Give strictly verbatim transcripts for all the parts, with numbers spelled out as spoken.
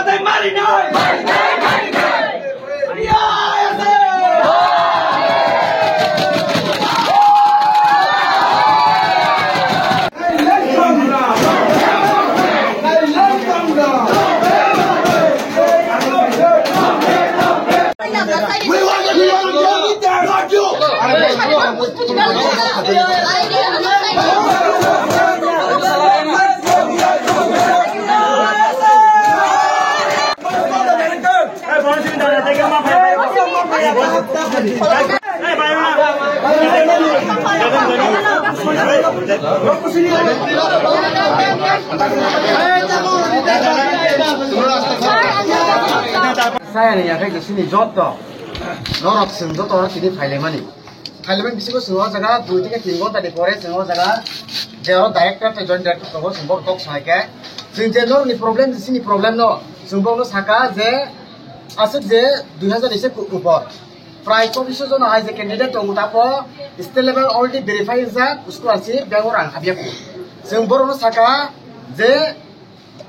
We want to be on the leader, not you. Saya ni ya kai sini joto. Norok sing joto oro tini phailaimani. Phailaimani bisingo sing o jaga dui theke tin ghonta ni pore sing o jaga je oro director tei joint director tongo sing borok kok sanai khe. Sing je norok ni problem sini problem no sing borok no saka je aswk je dui hazar ni se upor. Prai chobbish jono hai je candidate tongo tapo state level already verify rijak usko asi bego rang habya. Sing borok no saka je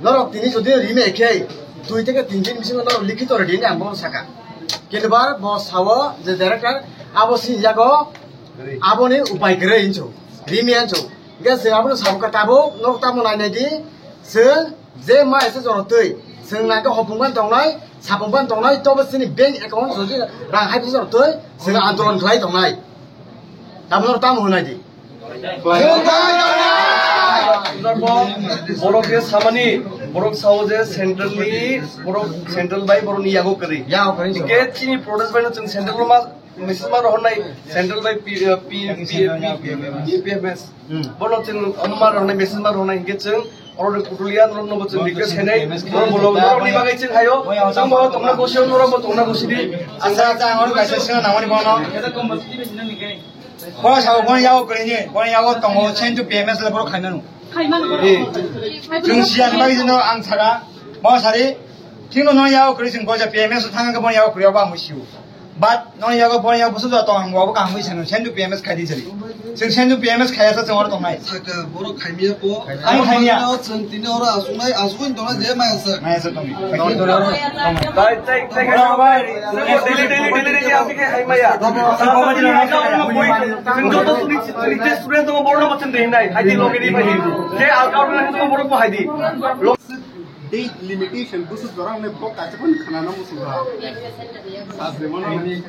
Norok tini jodi rime khe dui theke tin din bisingo norok likhito redi hinwi ang bono saka. Kintu bar bo sao je director abo sini jago aboni upai kwrwi hinchu, rimi hinchu. Hingke chwng abono sabo khe tabuk norok tamo nai nai di, chwng je ma ese joro twi chwng nai khe hopung ban tongnai, sapung ban tongnai, tobo chini bank account jodi rang hai joro twi chwng andolon khlai tongnai. Tamo norok tamo hwnai di. Borok je samani, borok sao je central ni, borok central bai borok ni yago kwrwi. Yago kwrwi. Hingke chini protest bai no chwng central ma message ma rohornai, central bai P, P, P, P, P F S. Hmm. Bono chwng ma rohornai, message ma rohornai hingke chwng Oro ni putulia norok nobo chwng request khainai, norok bolo norok ni bagwi chwng hayo, chwng bo tongna gosio, norok bo tongna gosi di. Asa, asa, ang oro kaisa swngna nangmani bono. Bo sao, bono yago kwrwi ni, bono yago tongo, send to P M S le borok khaimano. Khaimano. Eh. Chwng siya ni bagwi chwng ang sara, bo sari, chwng no yago kwrwi chwng goja P M S thang ka bono yago kwrwi abo ang sio. But noni yago boni yago busu da tong ang bo kaham wi sanu sendu P M S khai di sari. Sing sendu P M S khai asa chong tongnai. Saka borok khaimia po. Ang khaimia. Chwng tini oro asuknai, asukni tongnai je maya sak. Maya sak tongni. Tai, tai, tai, tai. Daily, daily, daily, daily, asik hai maya. Chwng joto student, student, student tong borno bachan dei nai. Hai di loge di bai. Je alka oro nang tong borok bo hai di. Date limitation, busu dorang ne bok kaisa pun khana no musu ha. Asre mon mani,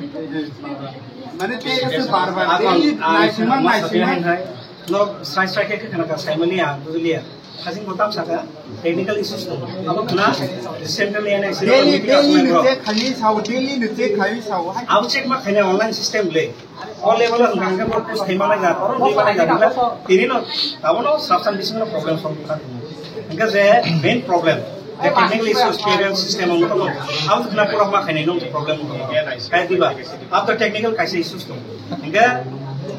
mane te ese bar bar, daily naisima, naisima. No, sai sai ke khana ka sai mani ya, buzulia. Khajing ko tam saka, technical issues to. Abo khana central N I C. Daily, daily nute khali sao, daily nute khali sao. Abo check ma khane online system le. O level o hwnkha hwnkhe borok post khai manai jak, borok nui manai jak, hwnkhe tini no abono sub sub bisingo problem solve wngkha. Hwnkhe je main problem, je technical issues, payment system wngkha, abo khna pura ma khainai no problem wngkha. Kaya diba, abo technical kaisa issues tongo. Hwnkhe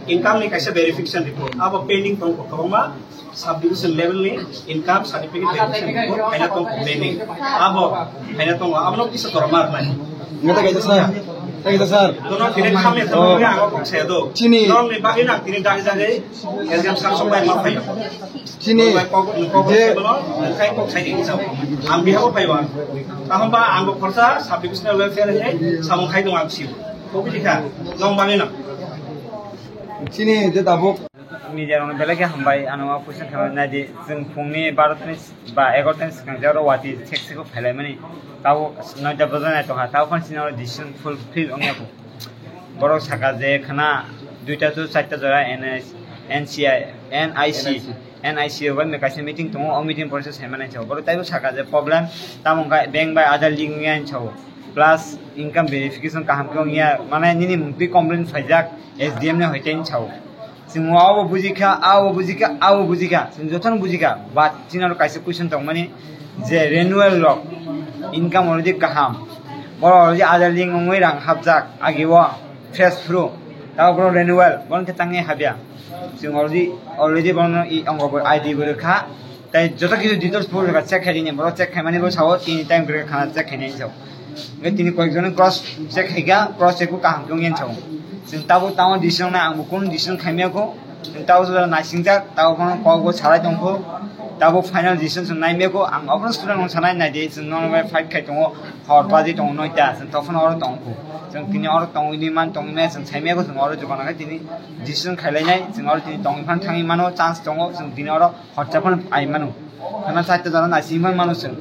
income ni kaisa verification report, abo pending tongo kwbangma. Subdivision level ni income certificate verification report khaina tong pending. Abo khaina tong, abono kisa jora mar nai. Ngata kaisa sir. Kaisa sir. Dono tini khamya tong ang kok se do. Chini. Tong ni bagwi nang tini dagi dagi exam sir sok bai ma phai. Chini. Bai kok kok je se bono kai kok sai ni sao. Ang biha bo phai ba. Tahon ba ang bo khorsa subdivisional welfare he samung khai dong ang si. Kok bi kha. Nong bagwi nang. Chini je tabuk. Media rokno belai khe hambai, ano o question khaimani naidi, chwng phungni barota ni ba egarota ni swkang je oro wati thek siko phailaimani, tabuk noita bwjaknai tongkha, tabuk phano chini oro decision fulfill wngya kho. Borok saka je khwna duita to charta jora N I C, N I C, N I C o bai kaisa meeting tongo, o meeting pore se saimani sao. Borok taibo saka je problem tamo wngkha bank bai Aadhaar link wngya sao, plus income verification kaham khe wngya, mane nini mung twi complaint phaijak S D M ni hoite sao. Chwng abo bujikha, abo bujikha, abo bujikha. Chwng jotono bujikha. But chini oro kaisa question tongmani je renewal rok income already kaham. Borok already Aadhaar link wngwi rang hapjak. Agi o fresh through. Tabo borok renewal. Bono khe tangwi habya. Chwng already, already bono i ongo bo I D bo rwkha. Tai joto kisu details bo rwkha check khaidi ni. Borok check khaimani bo sao tini time kwrwkha khana check khainai sao. Hingke tini koyekjon cross check khaikha, cross check bo kaham khe wngya sao. Chwng tabuk tamo decision na, ang bo kunu decision khaimya kho. Tabo sora naisingjak, tabo phano kokbo salai tongkho. Tabo final decision chwng nai mekho. Ang obono student rok sanai naidi, chwng nono bai fight khai tongo. Hor baji tongo noita, chwng tokphano oro tongkho. Chwng tini oro tongwi ni man tongwi maya, chwng sai mekho, chwng oro jokon khe tini decision khai lainai, chwng oro tini tongwi phano thangwi mano, chance tongo, chwng tini oro horcha phano ai mano. Khana chaita jora naising phano mano chwng.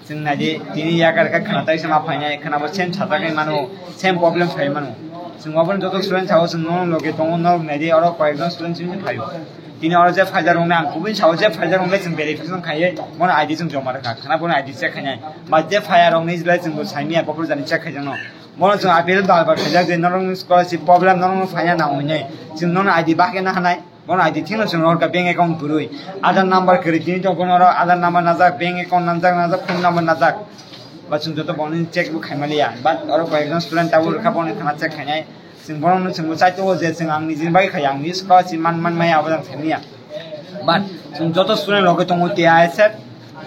Chwng naidi, tini yakar khe khwna taisa ma phainai, khwna bo same sajagwi mano, same problem phai mano. Chwng obono joto student sao, chwng nono loge tongo, norok naidi, oro koyekjon student chini phaio. Tini oro je phaijak rokni ang kubui sao, je phaijak rokni chwng verification khaiwi, bono I D chwng joma rwkha, khwna bono I D check khainai. Ba je phaiya rokni jilai chwng bo saimanya, bophuru jani check khaijakno. Bono chwng appeal bar bar khaijak je norokni scholarship problem norokno phaina nangwi nai. Chwng nono I D bahai na hanai. Bono I D thikno chwng norokha bank account kwrwi. Aadhaar number kwrwi tini tongo bono oro Aadhaar number najak, bank account nangjak, najak, phone number najak. Ba chwng joto bono check bo khaimaliya. But oro koyekjon student tabuk rwkha bono khwna check khainai. Chwng bono chwngbo chai tongo je chwng ang nijini bagwi khai ang scholarship man man maya abo jang saimanya. But chwng joto student rok tongo T I S F.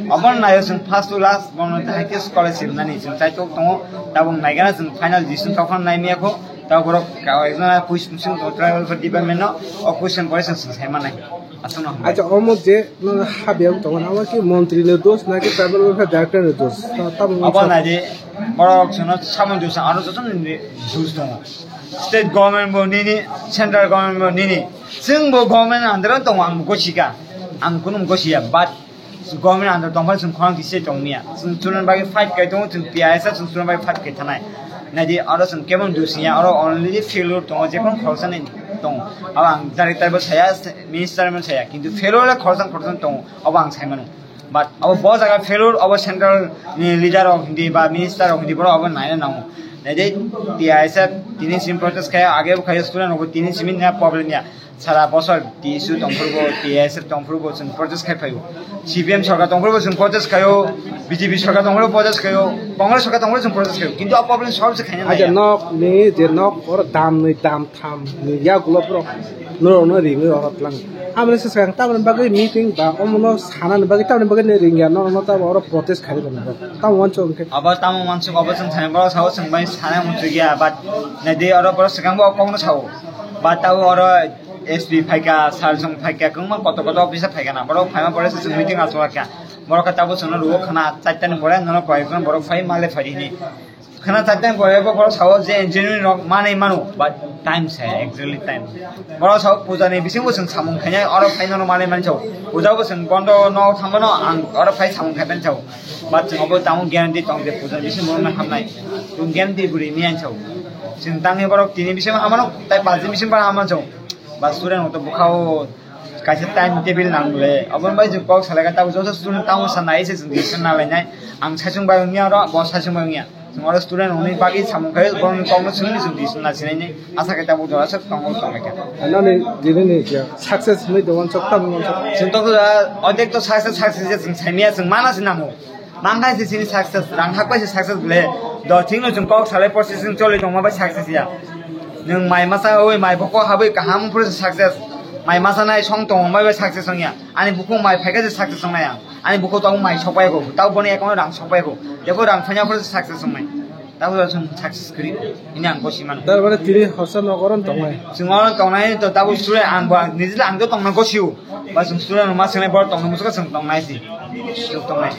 Obono naio chwng first to last bono hai khe scholarship nani chwng chai tok tongo. Tabuk naigana chwng final decision tokphano nai maya kho. Tabuk borok ka-, ekjona question sing tongo tribal welfare department no. O question pore chwng sai manai. Aswkno hambai. Acha, omo je no habiyang tongo, amo ki montri ni dos na ki tribal welfare director ni dos? Ta-, tamo Abo wngkha. Naidi, borok chwngno samung dos, aro joto ni dos tongo. State government bo nini, central government bo nini. Chwng bo government under o tongo, ang bo gosi kha. Ang kunu gosi ya, but government under tongphano chwng khorang kisa tongmaya. Chwng chwrwng bagwi fight khai tongo, chwng T I S F chwng chwrwng bagwi fight khai thanai. Naidi, oro chwng kebo dusiya, oro already failure tongo, jekon khoroksa ni tongo. Abo ang director bo saya, minister bo saya, kintu failure le khoroksa khoroksa tongo, abo ang sai mano. But abo bo jaga failure, abo central ni leader rok hindi ba minister rok hindi, borok abo naina nango. Naidi, T I S F tini sim protest khai, age bo khai student rok tini simi na problem ya. Sara bosor T S U tongphuru bo, T S F tongphuru bo chwng protest khai phaio. C P M sorkar tongphuru bo chwng protest khaio, B J P sorkar tongphuru bo protest khaio, Congress sorkar tongphuru chwng protest khaio. Kintu a problem solve se khaina Aja naiya. Nok ni je nok or dam ni dam tham ni ya gulo pro norok no ring ro tlang. Amre se sang tamni bagwi meeting ba omono sana ni bagwi tamni bagwi ne ring ya norok no tamo oro protest khai ro. Tamo wancho hwnkhe. Abo tamo wancho abo chwng thani borok sao chwng bai sana muchuk ya, but naidi oro borok swkang bo kok no sao. But tamo oro S P phaikha, sir chwng phaikha, kwbangma kotor kotor officer phaikha na, borok phaima pore se chwng meeting achukha kha. Borok khe tabuk chwngno rwo khwna, charta ni pore nono koyekjon borok phai male phai hini. Khwna charta ni pore bo borok sao je engineering rok manwi mano, but time se exactly time. Borok sao puja ni bisingo chwng samung khainai, oro phai nono manwi mani sao. Puja bo chwng bondo no thangmano ang oro phai samung khai mani sao. But chwng obo tamo guarantee tong je puja ni bisingo borok no hamnai. Chwng guarantee bwrwi miyani sao. Chwng tangwi borok tini bisingo hamano, tai paanch din bisingo borok hamano sao. Ba student rok to bwkhao kaisa time table nang le. Aboni bai je kok salai ka tabuk joto student tamo sa nai se chwng decision na lainai. Ang saichung bai wngya oro, bo saichung bai wngya. Chwng oro student rokni bagwi samung khai, borokni kokno swngwi chwng decision na sinai nai. Asa khe tabuk jora sak tongo tongmai kha. Nani dini ni kya success hwnwi tongmani sok tamo mani sok. Chwng to da odek to success success je chwng saimaya chwng mana se nango. Mankhai se chini success, rang hak bai se success bole. Do thing no chwng kok salai processing choli tongma bai success ya. Nwng mai masa oi mai boko habwi kaham phuru se success. Mai masa nai song tong mai bai success ong ya. Ani bukhuk mai phaikha se success ong nai ang. Ani bukhuk tong mai sok bai go. Tau boni account rang sok bai go. Jebo rang phanya phuru se success ong nai. Tau da chwng success kri. Ini ang gosi mano. Dar mane tini horsa nogoron tongnai. Chwng oro tongnai to tabo student ang bo nijila ang to tongna gosio. Ba chwng student ma swngnai bor tongna musuka chwng tongnai si. Chwng tongnai.